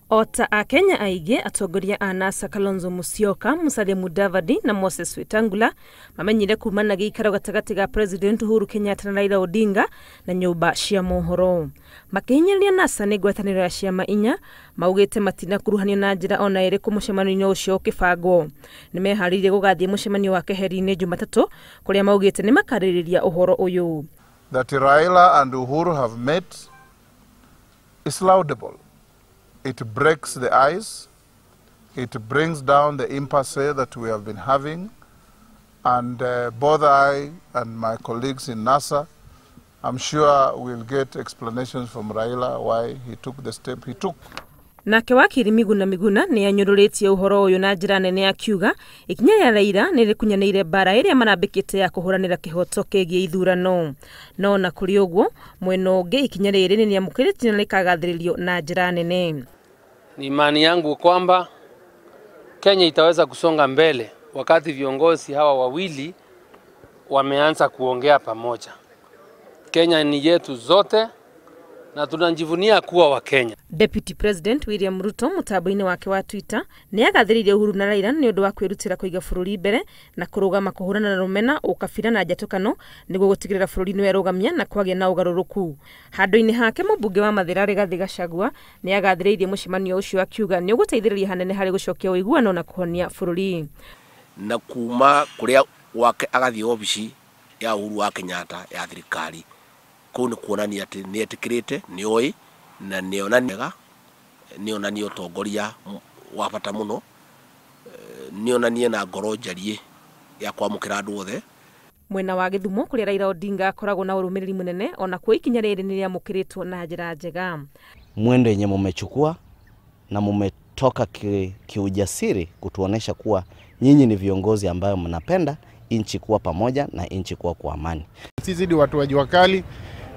O ta Akenya aingĩ, atongoria a NASA Kalonzo Musyoka, Musalia Mudavadi na Moses Wetangula mamenyire kuma na gĩikaro gatagatĩ ga President Uhuru Kenyatta na Raila Odinga na nyũmba cia mohoro. Makĩhinyĩrĩria NASA nĩ ngwatanĩro ya ciama inya maugĩte matinakuruhanio na njĩra ona ĩrĩkũ mũcemanio-inĩ ũcio ũkĩbangwo. Nĩmeharĩirie gũgathiĩ mũcemanio wa keheri-inĩ Jumatatũ kũrĩa maugĩte nĩmakarĩrĩria ũhoro ũyũ. That Raila and Uhuru have met is laudable. It breaks the ice, it brings down the impasse that we have been having, and both I and my colleagues in NASA, I'm sure we'll get explanations from Raila why he took the step he took. Nake wakiri Miguna Miguna nĩ anyũrũrĩtie ũhoro ũyũ na njĩra nene akiuga ikinya rĩa Raila nĩ rĩkunyanĩire mbara ĩrĩa marambĩkĩte ya kũhũranĩra kĩhoto kĩgiĩ ithurano. No na kũrĩ ũguo, mwena ũngĩ ikinya rĩrĩ nĩ rĩamũkĩrĩtio na rĩkagathĩrĩrio na njĩra nene. Ni imani yangu kwamba Kenya itaweza kusonga mbele wakati viongozi hawa wawili wameanza kuongea pamoja. Kenya ni yetu zote na tunajivunia kuwa wa Kenya. Deputy President William Ruto mutambo-inĩ wake wa Twitter nĩ agathĩrĩirie Uhuru na Raila nĩ ũndũ wa kwĩrutĩra kũiga bũrũri mbere na kũrũgama kũhũrana na rũmena, ũkabira na njatũkano nĩguo gũtigĩrĩra bũrũri nĩwerũgamia na kwagĩa na ũgarũrũku. Handũ-inĩ hake mũmbunge wa Mathĩra Rigathĩ Gachagua nĩ agathĩrĩirie mũcemanio ũcio akiuga nĩ ũgũteithĩrĩria hanene harĩ gũcokia ũiguano na kũhonia bũrũri. Na kuma kũrĩa gwake agathiĩ obici ya Uhuru wa Kenyatta ya thirikari kũu nĩ kuonania atĩ nĩ etĩkĩrĩte, nĩ oĩ na nĩ onania ũtongoria wa bata mũno, nĩ onanie na ngoro njariĩ ya kwamũkĩra andũ othe. Mwena wa Gĩthumo kũrĩa Raila Odinga akoragwo na ũrũmĩrĩri mũnene, ona kuo ikinya rĩrĩ nĩ rĩamũkĩrĩtwo na njĩra njega. Mwendo yenye mumechukua na mumetoka kiujasiri kutuonesha kuwa nyinyi ni viongozi ambayo mnapenda nchi kuwa pamoja na nchi kuwa kwa amani. Sisi ni watu wa jua kali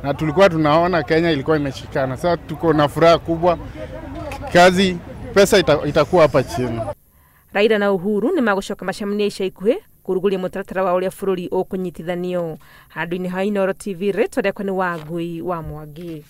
na tulikuwa tunaona Kenya ilikuwa imeshikana. Sasa tuko na furaha kubwa, kazi pesa itakuwa hapa chini. Raila na Uhuru nĩ magũcoka macemania ica ikuhĩ kũrugũria mũtaratara wa ũrĩa bũrũri ũkũnyitithanio. Handũ-inĩ ha Inooro TV, rĩtwa rĩakwa nĩ Wangui wa Mwangi.